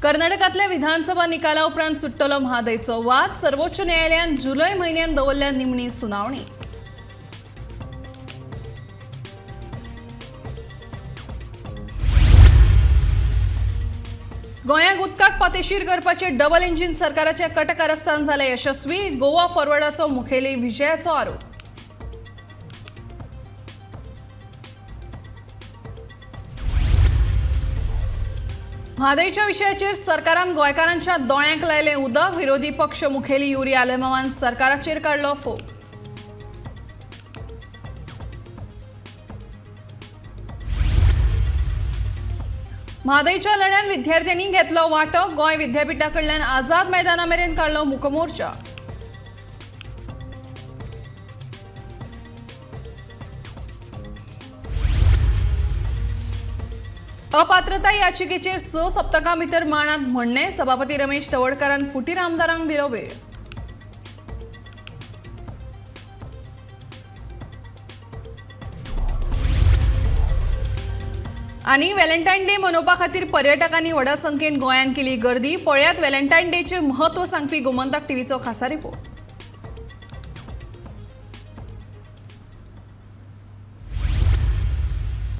कर्नाटकांतल्या विधानसभा निकाला उपरांत सुट्टलो म्हादयचो वाद. सर्वोच्च न्यायालयान जुलय म्हयन्यात दवरल्या निमणी सुनावणी. गोंयाक उदकाक पातेशीर करपाचे डबल इंजीन सरकाराच्या कटकारस्थान जालें यशस्वी. गोवा फॉरवर्डाचो मुखेली विजयाचो आरोप. म्हादयच्या विशयाचेर सरकारान गोंयकारांच्या दोळ्यांक लायलें उदक. विरोधी पक्ष मुखेली युरी आलेमावान सरकाराचेर काडलो फोग. म्हादयच्या लढ्यान विद्यार्थ्यांनी घेतलो वांटो. गोंय विद्यापीठा कडल्यान आझाद मैदाना मेरेन काडलो मुकमोर्चा. अपात्रता याचिकेचेर 6 सप्तकां भितर मांडात म्हणणें. सभापती रमेश तवडकारान फुटीर आमदारांक दिलो वेळ. आनी व्हॅलेंटायन डे मनोवपा खातीर पर्यटकांनी व्हडा संख्येन गोंयांत केली गर्दी. पळयात व्हॅलेंटायन डेचें म्हत्व सांगपी गोमंतक टीव्हीचो खासा रिपोर्ट.